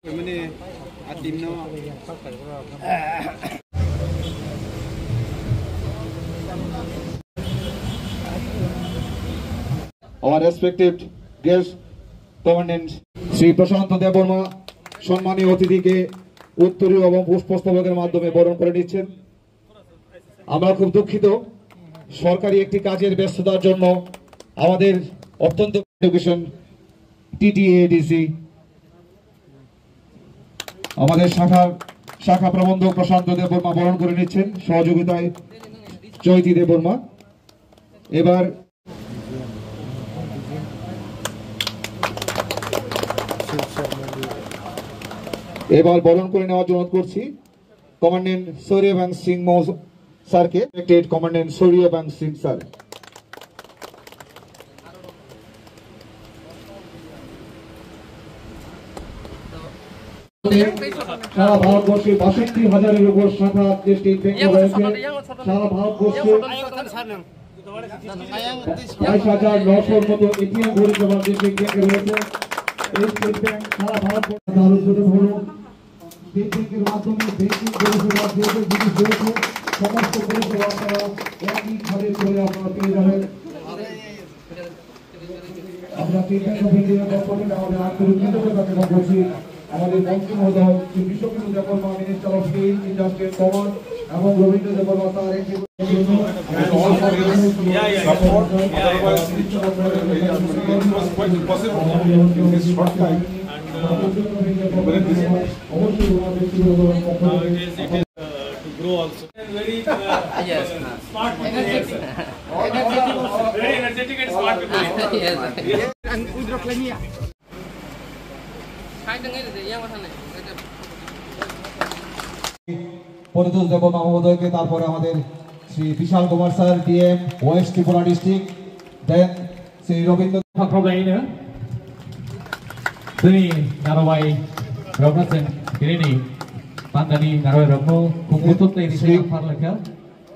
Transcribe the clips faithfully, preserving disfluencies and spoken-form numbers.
Our respected guest, Commandant Shri প্রশান্ত দেববর্মা সম্মানীয় অতিথিকে উত্তরীয় এবং পুষ্পস্তবকের মাধ্যমে বরণ করে নিচ্ছেন। আমরা খুব দুঃখিত, সরকারি একটি কাজের ব্যস্ততার জন্য আমাদের অত্যন্ত এডুকেশন টিটিএডিসি আমাদের শাখার শাখা প্রবন্ধক প্রশান্ত দেববর্মা বরণ করে নিচ্ছেন, সহযোগিতায় চৈতি দেববর্মা। এবার এবার বরণ করে নেওয়ার জন্য অনুরোধ করছি কমান্ডেন্ট সৌর্যবাং সিং মহোদয় স্যারকে, রেসপেক্টেড কমান্ডেন্ট সৌর্যবাং সিং স্যার। সারা ভারতবর্ষে বাষট্টি হাজারের উপর শাখা যে স্টেট ব্যাংক রয়েছে, সারা ভারতবর্ষে বাইশ হাজার নশোর মতো এটিএম পরিষেবা যে স্টেট ব্যাংকে রয়েছে। এই স্টেট ব্যাংক সারা ভারতবর্ষে তার উদ্বোধন হলো। স্টেট ব্যাংকের মাধ্যমে ব্যাংকিং পরিষেবা যে যে জিনিস রয়েছে, সমস্ত পরিষেবা আপনারা একই ঘরে করে আপনারা পেয়ে যাবেন। আমরা স্টেট ব্যাংক অফ ইন্ডিয়ার পক্ষ থেকে আমাদের আন্তরিক কৃতজ্ঞতা জ্ঞাপন করছি আমাদের মন্ত্রী মহোদয় Shri Biswajit Debbarma, minister of state, industry and commerce, এবং রবীন্দ্র দেববর্মা স্যার, একে And also, yes, support, otherwise, it was quite impossible in this short time. Very busy. অবশ্যই ওনার ব্যক্তিগত পক্ষ থেকে to grow also. And very, uh, Yes. Smart people. Energetic. Very energetic and smart people. Yes. Paritosh দেববর্মা মহোদয়কে, তারপরে আমাদের Shri Bishal Kumar sir, DM west Tripura district, then Shri Rabindra Problem ini. Tini narwai rokno chwng tini pandani narwai rokno khum kutuk tei ri phar lekha.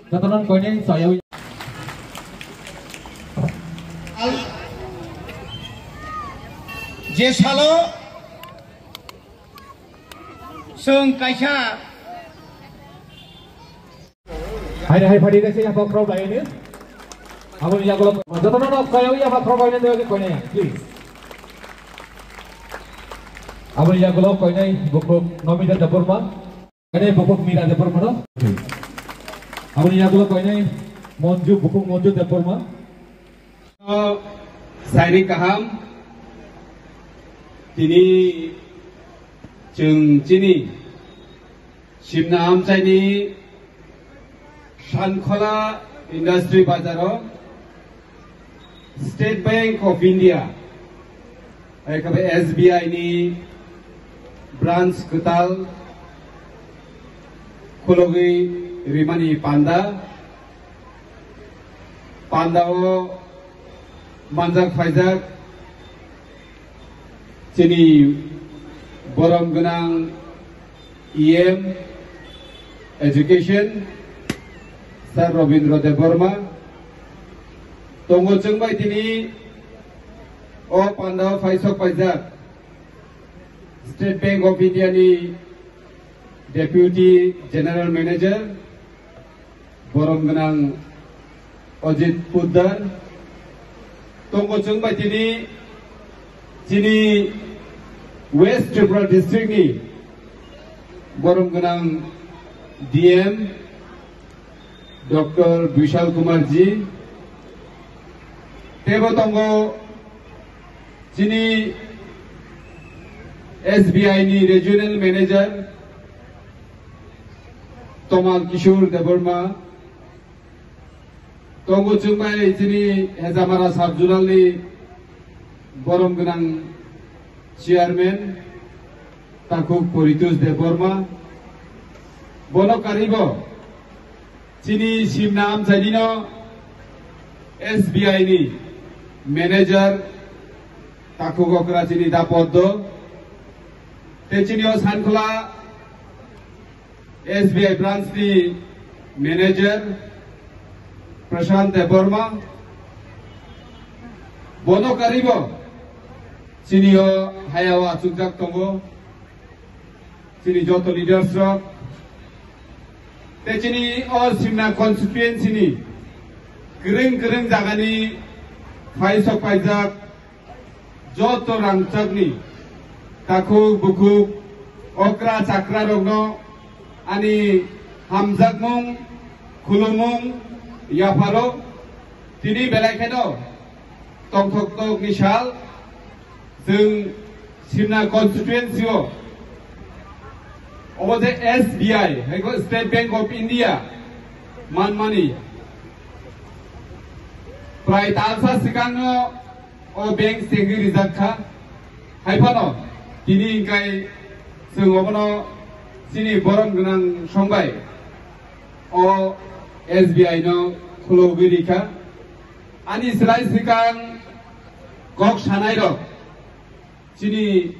Jotono koinai chaywi. Je salo chwng kaisa Hai, hai, phadi kaisa yapha khorok bai ni. Aboni yagulo jotono nok kaya yapha khorok bai ni, please. Aboni yagulo koinai bukhuk Nomita Debbarma. Koinai bukhuk Mira Debbarma no. Aboni yagulo koinai Monju, bukhuk Monju Debbarma. Saini kaham, tini chwng chini Simna amchaini Sankhola Industry Bazaro State Bank of India, ekhabe S B I ni branch kwtal khulogwi rimani panda. Pandao manjak phaijak chini borom gwnang E M Education, Sir Robindra Debbarma. Tongo chwng bai tini o pandao phaisok paijak State Bank of India ni Deputy General Manager, borom gwnang Ajit Poddar. Tongo chwng bai tini chini West Tripura District ni borom gwnang D M Doctor Bishal Kumar ji. Tebo tongo chini S B I ni Regional Manager Tomal Kishore Debbarma, tongo chwng bai chini Hejamara Sub Zonal ni borom gwnang Chairman Takhuk Poritos Debbarma, bono karibo chini simna amchaini no S B I ni Manager Takhuk Okra chini Dapoddo, tei chini o Sankhola S B I branch ni manager Prashant Debbarma, bono karibo chini o hayao achukjak tongo. Chini joto leaders rok, tei chini o Simna constituency ni kwrwng kwrwng jagani phai sok paijak joto rangchakni takhuk bukhuk okra chakra rokno ani hamjakmung, khulumung, yapharo. Tini belai kheno tongthok tokni sal, chwng Simna constituency o obo je S B I, haikhe State Bank of India manmani prai talsa swkangno o bank chengwi rijak kha. Hai phano tini hwnkhe chwng obono chini borom gwnang songbai o S B I no khulogwi rikha. Ani slai swkang kok sanairok chini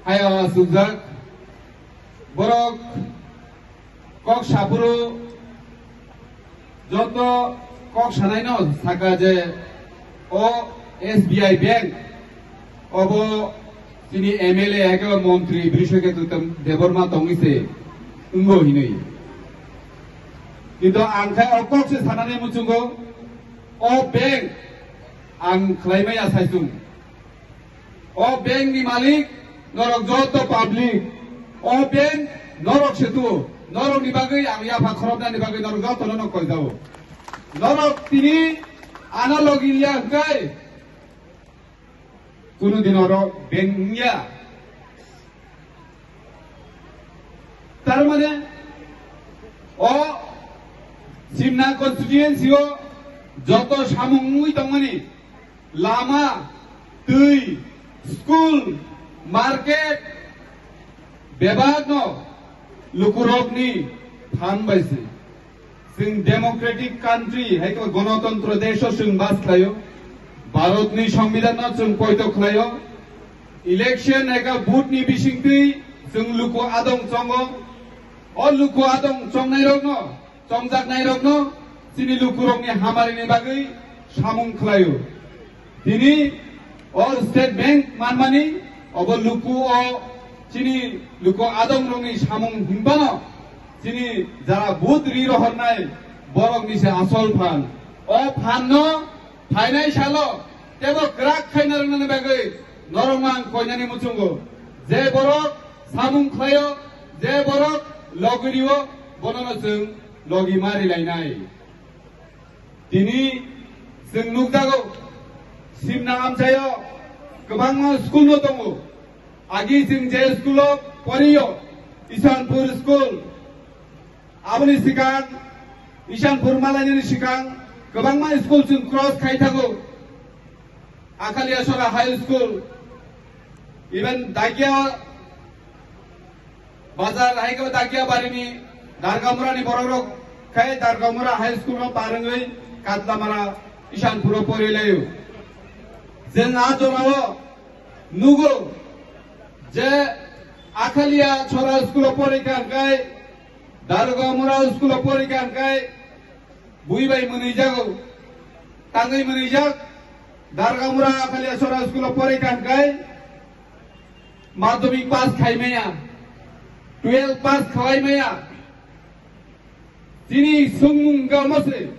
hayao achukjak. Borok kok saphuru joto kok sanaino saka je o S B I bank obo chini M L A eke montri Brishaketu Debbarma tongwi se wngo hinwi. Kintu ang khe o kok se sanani muchungo o bank ang khlaimaya saisung. O bank ni malik norok joto public. O bank norok se tuo. Norok ni bagwi ang yapha khoroknani bagwi norok joto no koi jao. Norok tini ano logi liya hwnkhe kunu din oro bank wngya. Tar mane o Simna constituency o joto samung wngwi tongmani lama, twi, school, market, bebak no lukurok ni phan bai se. Chwng democratic country, hai khe Ganatantro desh o chwng bas khlaio. Bharat ni Songbidan no chwng poito khlaio. Election hai khe vote ni bisingtwi chwng luku adong chongo. O luku adong chongnai rok no, chongjaknai rok no, chini luku rok ni hamari ni bagwi samung khlaio. Tini o State Bank manmani obo luku o chini luku adong rokni samung hinbano chini jara vote ri rohornai borokni se asol phan. O phan no phainai salo tebo kwrak khaina rwnani bagwi norok mang koinani muchungo. Je borok samung khlaio, je borok logi rio, bonono chwng logi ma rilainai. Tini chwng nukjago, Simna amchaio kwbangma school no tongo. Agi chwng je school o poriyo, Ishanpur school. Aboni swkang, Ishanpur malainani swkang kwbangma school chwng cross khai thago. Akhaliasora High School, even Dakia Bazar hai khe Dakia barini Dargamurani borok rok khai Dargamura High School no par wngwi Katlamara Ishanpuro pori laio. Chwng a jorao nugo je Akhaliasora School o pori kha hwnkhe Dargamura School o pori kha hwnkhe bui bai mwnwi jago. Tangwi mwnwi jak Dargamura Akhaliasora School o pori kha hwnkhe madhyamik pass khai maya, twelve pass khlai maya. Chini swngmung wngkha omo se,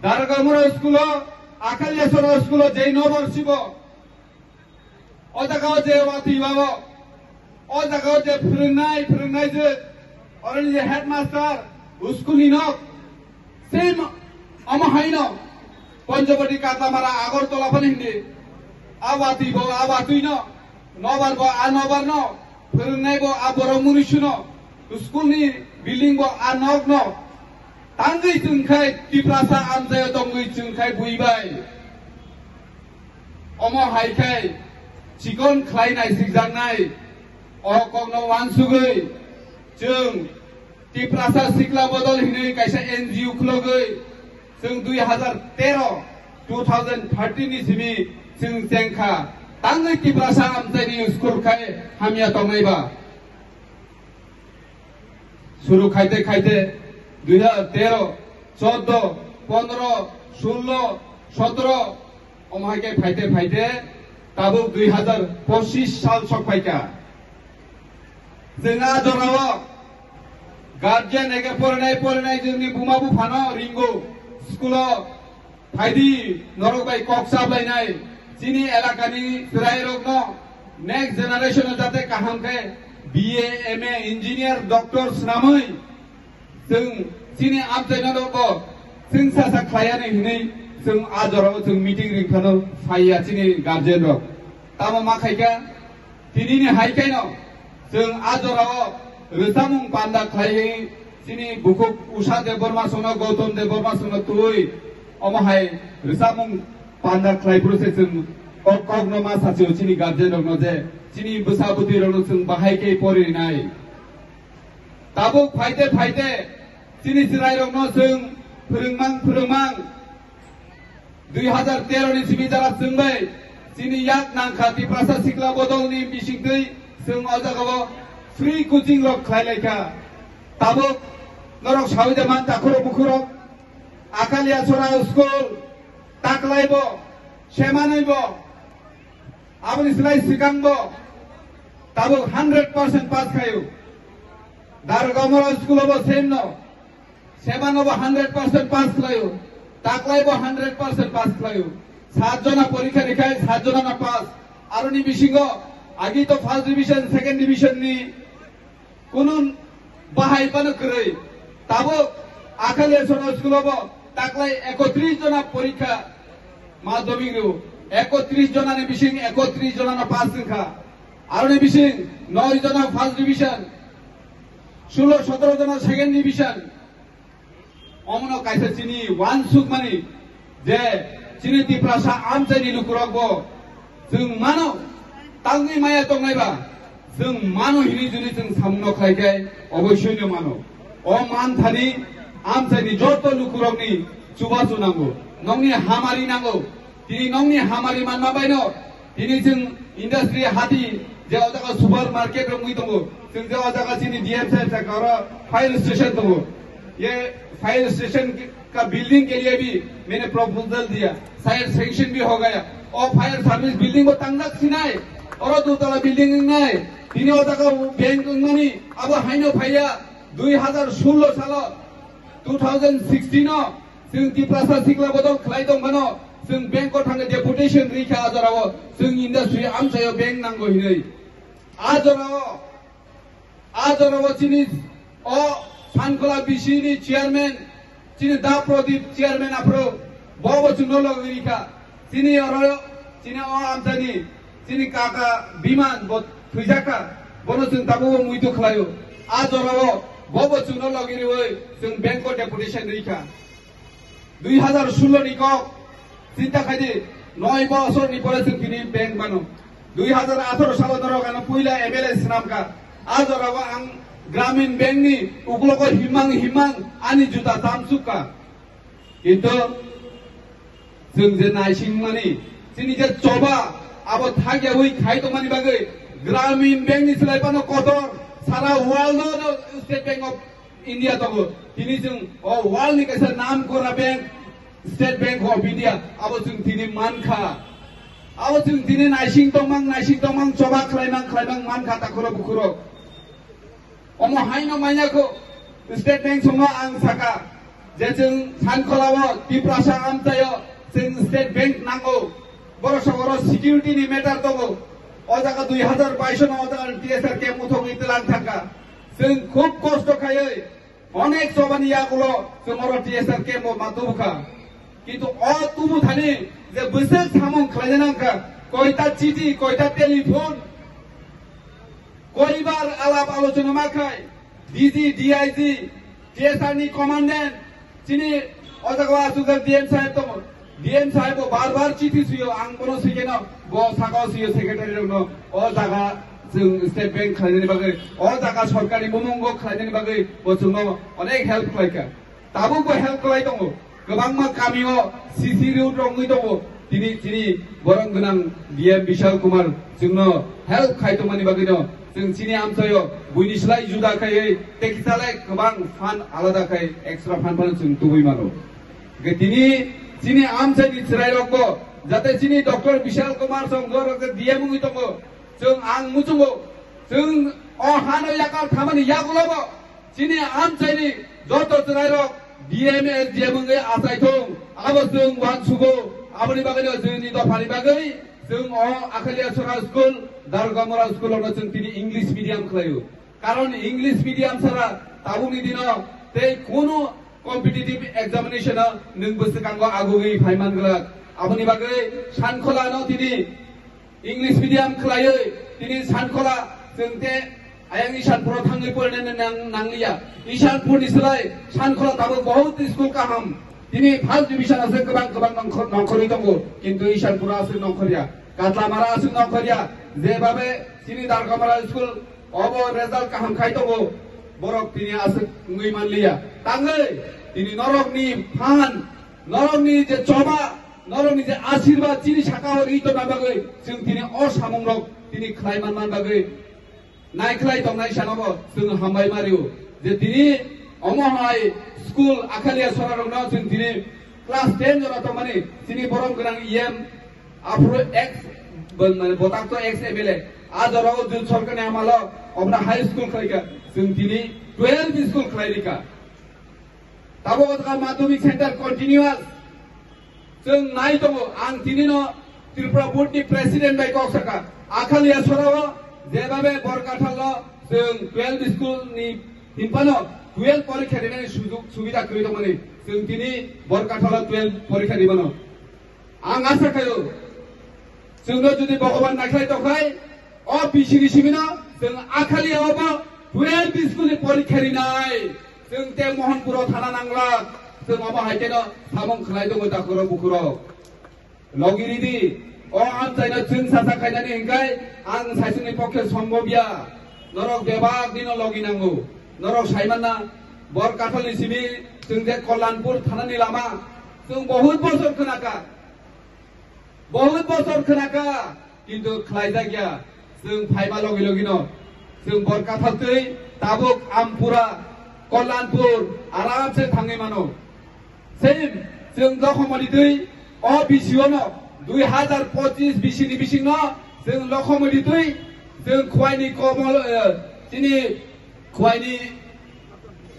Dargamura school o, Akhaliasora school o jei nobor sibo. O jaga o je watwi bago, o jaga o je phwrwngnai, phwrwngnai je, oroni je headmaster, school ni nok, same omo haino, Panchawati Katlamara Agartala phano hindi, a watwi bo a watwi no, nobar bo a nobar no, phwrwngnai bo a borok munisuno, school ni building bo a nok no, tangwi chwng khai Tiprasa amchaio tongwi chwng khai bui bai. Omo hai khai chikon khlai naisikjaknai o kokno wansugwi chwng Tiprasa Sikla Bodol hinwi kaisa N G O khulogwi chwng dui hazar tero, two thousand thirteen ni simi chwng chengkha. Tangwi Tiprasa amchaini school khai hamya tongnai ba. Suru khaite khaite dui hazar tero, chordo, pondro, sullo, sotro, omo hai khe phaite phaite tabuk dui hazar pochish sal sok phaikha. Chwng a jorao guardian eke porinai porinai chwngni buma buphano ringo, school-o phaidi norok bai kok chaplainai. Chini elakani chwrairokno next generation-o jate kaham khe B A, M A, engineer, doctor swnamwi chwng chini amchaino bo chwng sasa khlaiya hinwi chwng a jorao chwng meeting ringphano phaiya chini guardian rok. Tamo ma khaikha, tinini hai khaino chwng a jorao rwchapmung panda khlaiwi chini bukhuk Usha Debbarma songno, Gautam Debbarma songno twi omo hai rwchapmung panda khlai phuru se chwng kok kokno ma sachio chini guardian rokno je chini bwsa bwtwi rokno chwng bahai khe porinai. Tabuk phaite phaite chini chwrairokno chwng phwrwngmang phwrwngmang. Dui hazar tero ni simi jara chwng bai chini yak nangkha Tiprasa Sikla Bodol ni bisingtwi chwng o jagao free coaching rok khlai laikha. Tabuk norok sawi da man takhurok bukhurok Akalia Sora school taklai bo, semanwi bo, aboni slai swkang bo tabuk hundred percent pass khaio. Dargamora school bo same no, semanwi bo hundred percent pass khlaio, taklai bo hundred percent pass khlaio. Sat jona porikha rikhai, sat jona na pass. Aroni bisingo agi to first division, second division ni Kunun bahai phano kwrwi. Tabuk Akalia Sora school-o bo taklai ekotris jona porikha madhyamik rw. Ekotris jona ni bising ekotris jona no pass wngkha. Aroni bising noi jona first division, sulo sotoro jona second division. Omono kaisa chini uansukmani je chini Tiprasa amchaini lukurokbo chwng mano, tangwi maya tongnaiba chwng mano hinwi juni chwng samungno khlai khe oboisyoino mano. O manthani amchaini joto lukurokni chubachu nango, nokni hamari nango. Tini nokni hamari manma baino tini chwng industry hati je o jaga supermarket rok wngwi tongo, chwng je o jaga chini D M sir sakha oro fire station tongo. Ye fire station ka building ke liye bhi maine proposal diya, shayad sanction bhi ho gaya. O fire service building bo tangjak sinai, oro dutala building wngnai. Tini o jaga bank wngmani abo haino phaiya dui hazar sullo salo, two thousand sixteen o Chwng Tiprasa Sikla Bodol khlai tong phano, chwng bank o thangwi deputation rikha a jorao, chwng industry amchaio bank nango hinwi. A jorao, a jorao chini o Sankhola B C ni chairman, chini Da Pradip chairman aphuru, bo bo chwngno logi rikha. Chini oro, chini o amchaini, chini kaka Biman bo thwijakha, bono chwng tabukbo muitu khlaio. A jorao, bo bo chwngno logi riwi, chwng bank o deputation rikha. Dui hazar sullo ni kok, chinta khai di, noi bosor ni pore chwng tini bank mano. Dui hazar atharo salo norok ano puila M L A swnamkha. A jorao ang Gramin Bank ni uklogo himang himang ani juta chamsukha. Kintu chwng je naisingmani, chini je choba, abo thakyawi khai tongmani bagwi Gramin Bank ni slai phano kotor sara world o State Bank of India tongo. Tini chwng o world ni kaisa nam kora bank, State Bank of India, abo chwng tini mankha. Abo chwng tini naising tongmang, naising tongmang, choba khlaimang, khlaimang mankha takhuro bukhuro. Omo haino manya kho, State Bank songo ang saka, je chwng Sankholao, Tiprasa amchaio, chwng State Bank nango. Borok sa oro security ni matter tongo. O jaga dui hazar bais no o jaga T S R camp uthogwi tlang thangkha. Chwng khub kosto khaiwi onek chobani yagulo chwng oro T S R camp o ma tubukha. Kintu o tubu thani je bwswk samung khlaina nangkha, koita chiti, koita telephone, koibar alap alochona ma khai, D G, D I G, T S R ni commandant, chini o jaga o asukjak D M saheb tongo. D M saheb bo bar bar chithi suyo, ang bono swikeno, bo sakao suyo secretary rokno, o jaga chwng State Bank khlainani bagwi, o jaga sorkarni bumungo khlainani bagwi bo chwngno onek help khlaikha. Tabuk bo help khlai tongo. Kwbangma kamio C C road rok wngwi tongo. Tini chini borok gwnang D M Bishal Kumar chwngno help khai tongmani bagwino chwng chini amchaio buini slai juda khaiwi tei kisa lai kwbang fund alada khai extra fund phano chwng tubui mano. Hwnkhe tini chini amchaini chwrairokbo jate chini Doctor Bishal Kumar Songkor rok je D M wngwi tongo, chwng ang muchungo, chwng O hano yakar thamani yagulobo chini amchaini joto chwrairok D M, S D M wngwi achaithung, abo chwng uansugo. Aboni bagwino chwngni dophani bagwi chwng o Akhaliya Sora School, Dargamura School-ono chwng tini English medium khlaio. Karon English medium sara tabukni dino tei kunu competitive examination-o nwng bwswkango agugwi phai man glak. Aboni bagwi Sankholano tini English medium khlaiwi tini Sankhola chwng te ayang Isanpuro thangwi porinani nang-, nangliya. Isanpurni slai Sankhola tabuk bahut school kaham. Tini first division aswk kwbang kwbang nongkhor-, nongkhorwi tongo, kintu Isanpuro aswk nongkhorya. Katlamara aswk nongkhorya. Jebabe chini Dargamara school obo result kaham khai tongo, borok tini aswk wngwi manliya. Tangwi tini norokni phan, norokni je choba, norokni je asirwad chini saka o ri tongna bagwi chwng tini o samungrok tini khlai manna bagwi naikhlai tongnai sanabo chwng hambai mario. Je tini omo hai school Akhaliya Sorarokno chwng tini class ten jora tongmani chini borom gwnang E M aphuru ex, bo-, mane botak to ex M L A, a jorao Jyoti Sarkarni amalo omna high school khlaika, chwng tini twelve school khlai rika. Tabuk o jaga madhyamik center continuous. Chwng nai tongo, ang tinino Tripura board ni president bai kok saka. Akhaliya Sorao jebabe Borkathalo chwng twelve school ni himpano twelve porikha rinani sujuk subida kwrwi tongmani. Chwng tini Borkathalo twelve porikha rimano. Ang asa khaio, chwngno jodi Bhogoban naikhlai tongkhai, o bisini simino chwng Akhaliya obo twelve school ni porikha rinai. Chwng te Mohanpuro thana nanglak, chwng obo hai kheno samung khlai tongo takhurok bukhurok. Logi ridi, o amchaino chwng sasak khainani hinkhai ang saichungni pokhe sombobya. Norok bebak dino logi nango. Norok saimanna, Borkathalni simi chwng je Kollanpur thanani lama, chwng bahut bosor khwnaka. Bahut bosor khwnaka, kintu khlaijak ya. Chwng phaima logi logino chwng Borkathal twi tabuk Ampura, Kollanpur aramse thangwi mano. Same, chwng Lokhomoni twi o B C O no dui hazar pochis B C ni bisingno chwng Lokhomoni twi chwng Khwaini Komol, eh, chini Khwaini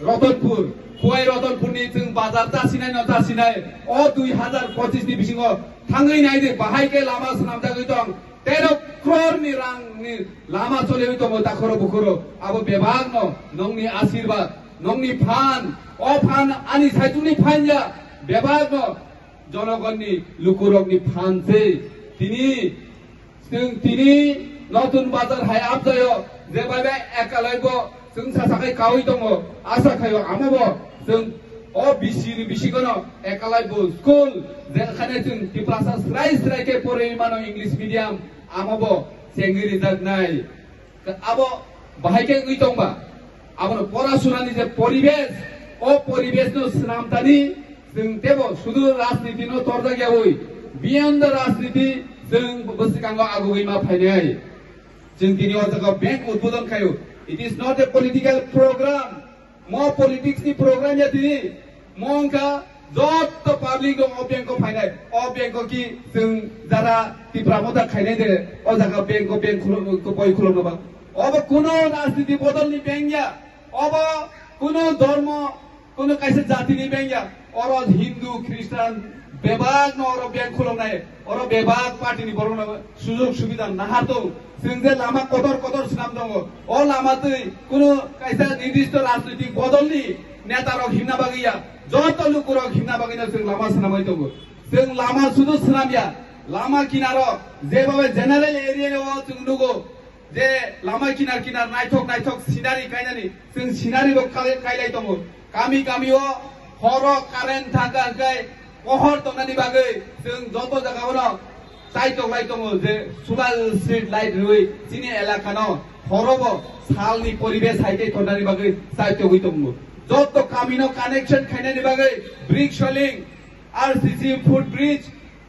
Ratanpur, Khwai Ratanpurni chwng bazar chasinai no chasinai, o dui hazar pochis ni bisingo thangwi nai di, bahai khe lama swnamjagwi tong, tero crore ni rang ni lama choliwi tongo takhoro bukhoro. Abo bebak no nongni asirwad, nongni phan, o phan ani saichungni phan ya, bebak no jonogonni lukurokni phan se. Tini Chwng tini Notun Bazar hai amchaio jebabe ekalaibo chwng sasakai kaui tongo, asa khaio amobo chwng o B C ni bisingono ekalaibo school, jekhane chwng Tiprasa srai srai khe porwi mano English medium, amobo chengwi rijaknai. Abo bahai khe wngwi tongba. Abono porasonani je poribesh, o poribeshno swnamtani chwng tebo sudu rajnitino torjakyaui, beyond the rajniti chwng bwswkango agugwi ma phainai. Chwng tini o jaga bank udbodon khaio. It is not a political program. Mo politics ni program ya tini. Mo wngkha jotto public rok o bank o phainai. O bank o ki chwng jara Tipra Motha khainai de, o jaga bank o bank khulum, boi khulumno ba. Obo kuno rajniti bodol ni bank ya. Obo kuno dhormo, kuno kaisa jati ni bank ya. Oro Hindu, Christian, bebak no oro bank khulumnai. Oro bebak party ni borok no sujog subida nahar tong. Chwng je lama kotor kotor swnam tongo. O lama twi kuno kaisa nirdisto rajnoitik bodol ni neta rok himna bagwi ya. Joto luku rok himna bagwi no chwng lama swnamwi tongo. Chwng lama sudu swnam ya. Lama kinaro jebabe general area o chwng nugo. Je lama kinar kinar naithok naithok scenery kainani, chwng scenery bo kai-, kailai tongo. Kami kami o horo current thangkha hwnkhe pohor tongnani bagwi chwng joto jaga o no chaitok lai tongo je solar street light rwi chini elaka no horo bo salni poribesh hai khe tongnani bagwi chaitogwi tongo. Joto kami no connection khainani bagwi brick soling, R C C foot bridge,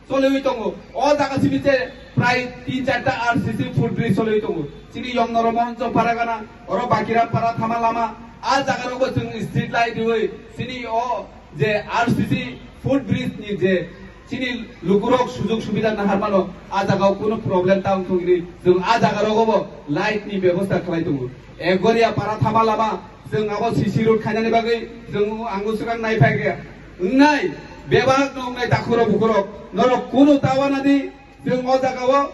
choliwi tongo. O jaga simi je prai tin charta R C C foot bridge choliwi tongo. Chini Yomnoro Mohanchok Paragana, oro Bakiram Para thama lama, a jaga rogo chwng street light riwi, chini o je R C C foot bridge ni je Chini lukurok sujug subida nahar mano, a jagao kunu problem tang thung hini, chwng a jaga rogo bo light ni bebosta khlai tongo. Egoria para thama lama, chwng abo C C road khainani bagwi chwng ang swkang nai phai khe. Wngnai, bebak no wngnai takhurok bukhurok, norok kunu tawana di, chwng o jagao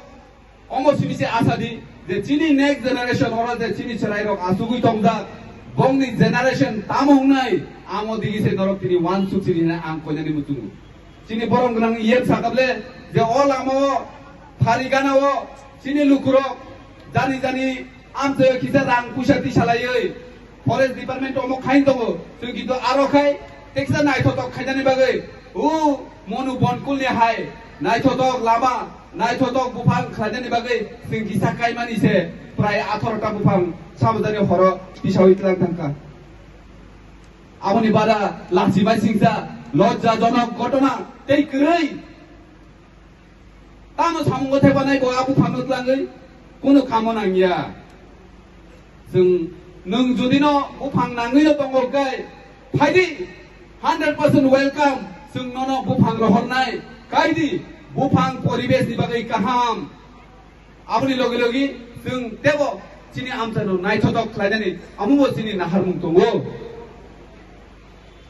Omo simi se asa di je chini next generation oro je chini chwrairok achugwi tongjak, bongni generation tamo wngnai, amo digi se norok tini uansuk sini hinwi ang koinani muchungo. Chini borom gwnang iyem sakable je o lama o, thari gana o, chini lukurok jani jani amchaio kisa rang puisa tisalaiwi, Forest department omo khain tongo, chwng kintu aro khai teksa naithotok khainani bagwi, o Monu Bonkul ni hai naithotok lama, naithotok buphang khlainani bagwi chwng kisa kaimani se prai atharo ta buphang sabajani horo tisawi tlang thangkha. Aboni bada lachi bai singsa lojjajonok ghotona tei kwrwi. Tamo samungo thepanai bo a buphangno twlangwi kunu kamo nangya. Chwng, nwng jodi no buphang nangwi no tongo khe, phaidi, hundred percent welcome, chwng nono buphang rohornai, kaidi, buphang poribesh ni bagwi kaham. Aboni logi logi chwng tebo chini amchano naithotok khlainani amubo chini naharmung tongo.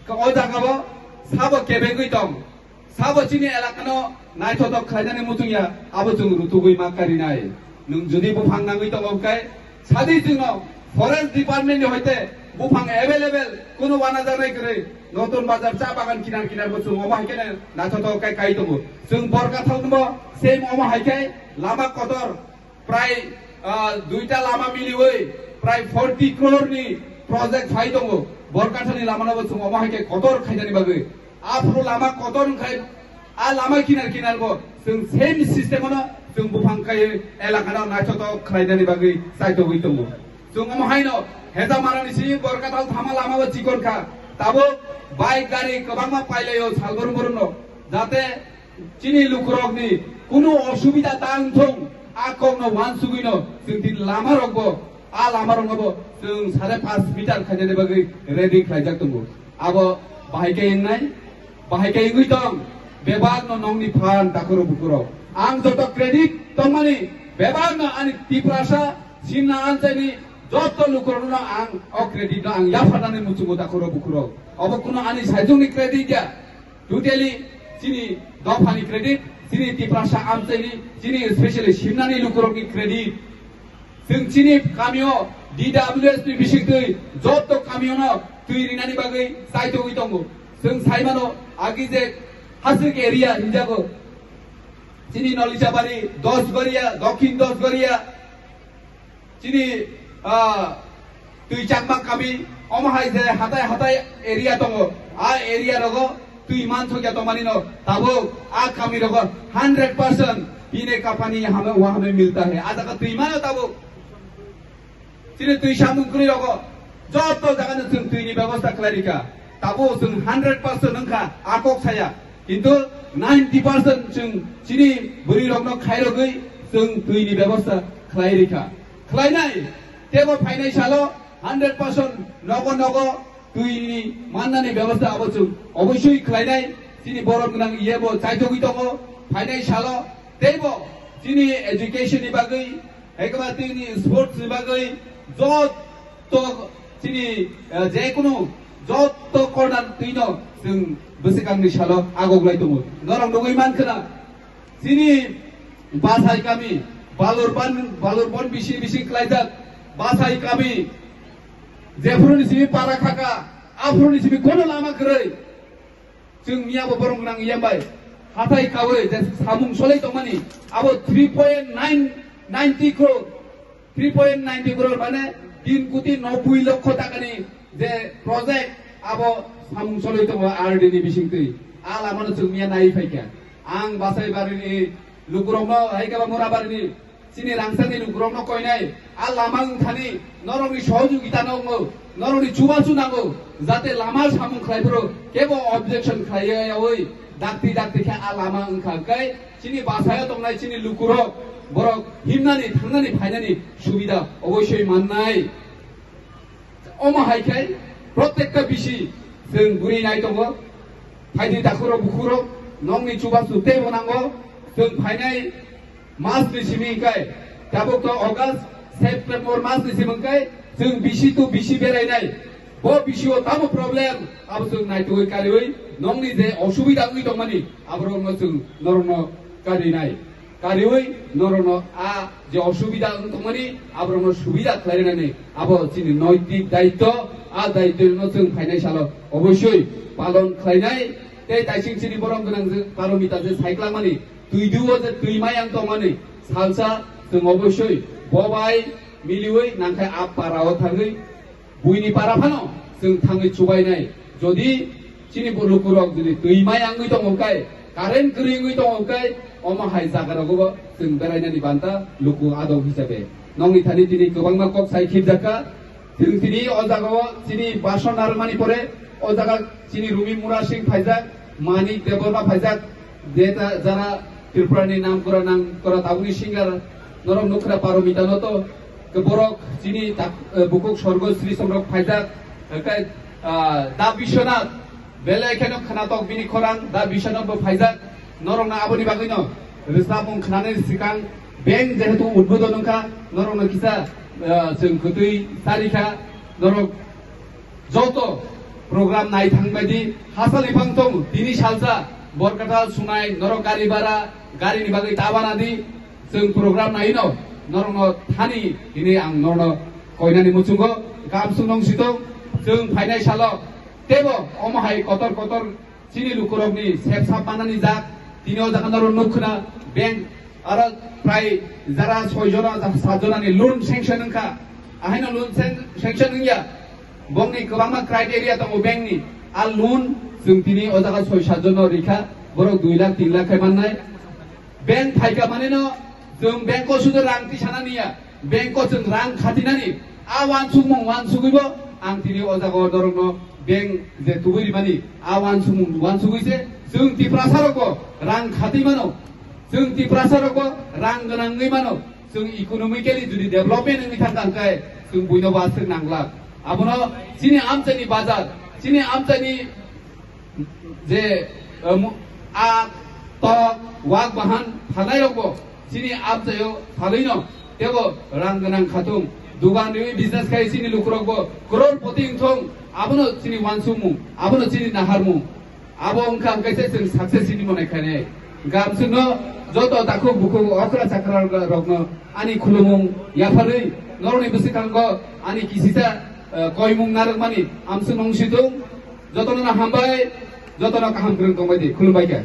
Ka o jagao sabo kebengwi tong. Sabo chini elakano naithotok khlainani muchungya, abo chwng rutugwi ma karinai. Nwng jodi buphang nangwi tongo hwnkhe, sadi chwngno forest department ni hoite buphang available kunu wanajaknai kwrwi, Notun Bazar cha bagan kinar kinar bo chwng omo hai kheno naithotok kai kai tongo. Chwng Borkathal bo same omo hai khe lama kotor prai, ah, duita lama miliwi prai forty crore ni project phai tongo. Borkatha ni lama no bo chwng omo hai khe kotor khainani bagwi. Aphuru lama kotor wngkhai, a lama kinar kinar bo chwng same system no chwng buphang kai elaka no naithotok khlainani bagwi chaitogwi tongo. Chwng omo haino Heja Mara ni si Borkathal thama lama bo chikon kha. Tabuk bike gari kwbangma pailaio salbrum brum no. Jate chini lukurokni kunu osubida ta wngthung, a kokno uansugwino chwng tini lamarokbo, a lamaroknobo chwng sare panch meter khainani bagwi ready khlaijak tongo. Abo bahai khe wngnai, bahai khe wngwi tong, bebakno nokni phan takhurok bukurok. Ang joto credit tongmani bebakno ani Tiprasa simna anchaini joto lukurokno ang o creditno ang yapharnani muchungo takhurok bukurok. Obo kunu ani saijwngni credit ya. Totally chini dophani credit, chini Tiprasa amchaini, chini specially simnani lukurokni credit. Chwng chini kamio D W S ni bisingtwi joto kamiono twi rinani bagwi chaitogwi tongo. Chwng saimano agi je Hasik area hinjago. Chini Nolijabari, Dosgoria, Dokhin Dosgoria, chini, ah, twi chakma kami, omo hai je hatai hatai area tongo, a area rogo twi mansokya tongmani no tabuk a kami rogo hundred percent pine ka pani hame, wa hame milta hai. A jaga twi mano tabuk. Chini twi samung kwrwi rogo joto jaga no chwng twi ni bebosta khlai rikha. Tabuk chwng hundred percent wngkha a kok saya. Kintu ninety percent chwng chini bwrwi rokno khairogwi chwng twi ni bebosta khlai rikha. Khlainai, tebo phainai salo hundred percent nogo nogo twi ni mannani bebosta abo chwng oboisoi khlainai. Chini borom gwnang iye bo chaitogwi tongo phainai salo, teibo chini education ni bagwi, hai khe ba tini sports ni bagwi jotto chini, eh, jekunu jotto corner twino chwng bwswkangni salo agoglai tongo. Norok nugwi mankha na, chini Basai kami, Balurban, Balurbon bisi bisi khlaijak Basai kami, jephuru ni simi para khaka, aphuru ni simi kono lama kwrwi. Chwng miya bo borom gwnang yambai hathai kawi je samung solai tongmani abo three point nine ninety crore, three point ninety crore mane tin koti nobboi lokho takani je project abo samung solai tongo R D ni bisingtwi. A lamano chwng miya nai phaikha. Ang Basai barini lukurokno hai khe ba Mura barini chini rangchakni lukurokno koinai, a lama wngthani norokni sohojogita no wngo, norokni chubachu nango, jate lama samung khlai phuru kebo objection khlai yaui dakti dakti khe a lama wngkha. Hwnkhe chini Basaio tongnai chini lukurok, borok himnani, thangnani, phainani subida oboisoi mannai. Omo hai khe protekta bisi chwng bwrwi nai tongo, phaidi takhurok bukhurok, Nokni chubachu teibo nango, chwng phainai mas ni simi hwnkhe, tabuk to August, September mas ni simi hwnkhe, chwng bisi to bisi berainai. Bo bisio tamo problem, abo chwng naitugwi kariwi, nokni je osubida wngwi tongmani, aborokno chwng norokno karinai. Kariwi norokno a je osubida wng tongmani, aborokno subida khlainani abo chini noitik daityo, a daityo no chwng phainai salo obosyoi palon khlainai. Tei taising chini borom gwnang je paromita je saiklangmani, twi duo je twi mayang tongmani, salsa chwng obosyoi bo bai miliwi nangkhai a para o thangwi buini para phano chwng thangwi chubainai. Jodi chini bo lukurok jodi twi mayang wngwi tongo kai, current kwrwi wngwi tongo kai, omo hai jaga rogo bo chwng berainani banta luku adok hisabe. Nokni thani tini kwbangma kok sai khibjakha. Chwng tini o jaga o chini bason narwkmani pore o jaga chini Rumi Mura Singh phaijak, Manik Debbarma phaijak, je ta-, jara Tripura ni nam kora nang kora tabukni singer norok nukra paromita no to ke borok chini tak-, eh, bukuk sorgo Sri Somrok phaijak, eh, kai, ah, Da Biswanath belai kheno khnatok bini khorang Da Biswanath bo phaijak. Norok na aboni bagwi no rwchapmung khnani sikang bank jehetu udbodon wngkha, norok no kisa, eh, chwng kwtwi charikha, norok joto program nai thang bai di, hachal ni phang tong, tini salsa, Borkatal sunai, norok gari bara, gari ni bagwi ta bana di, chwng program nai no, norok no thani, tini ang norok no koinani muchungo, kam sung nong sitong, chwng phainai salo, tebo omo hai kotor kotor, chini lukurokni sep sap manani jak, tini o jaga norok nuk khna, bank aro prai jara soi jona, sat jona ni loan sanction wngkha, ahaino loan san-, sanction wngya, bongni kwbangma criteria tongo bank ni, a loan chwng tini o jaga soi sat jona rikha, borok dui lakh tin lakh khai mannai. Bank phaika manino chwng bank o sudu rang tisana niya, bank o chwng rang khatinani a wansukmung wansugwibo ang tini o jaga o norokno bank je tubui rimani a wansukmung wansugwi se chwng Tiprasa rokbo rang khatwi mano, chwng Tiprasa rokbo rang gwnangwi mano, chwng economically jodi development wngwi thangkha hwnkhe chwng buino bo aswk nanglak. Abono chini amchaini bazar, chini amchaini je, eh, mu-, a tok wak bahan phalai rokbo chini abjayo phalwino tebo rang gwnang khatung, dugan riwi business khai chini lukurokbo crore poti wngthung, abono chini wansukmung, abono chini naharmung, abo wngkha hwnkhe se chwng success chini monai khainai. Gamsukno joto takhuk bukhuk okra chakra rokno ani khulumung yapharwi norokni bwswkango ani kisisa, eh, koimung narwkmani amsukno wngsitung. Jotono no hambai, jotono kaham kwrwng tongbai di, khulumbai kha.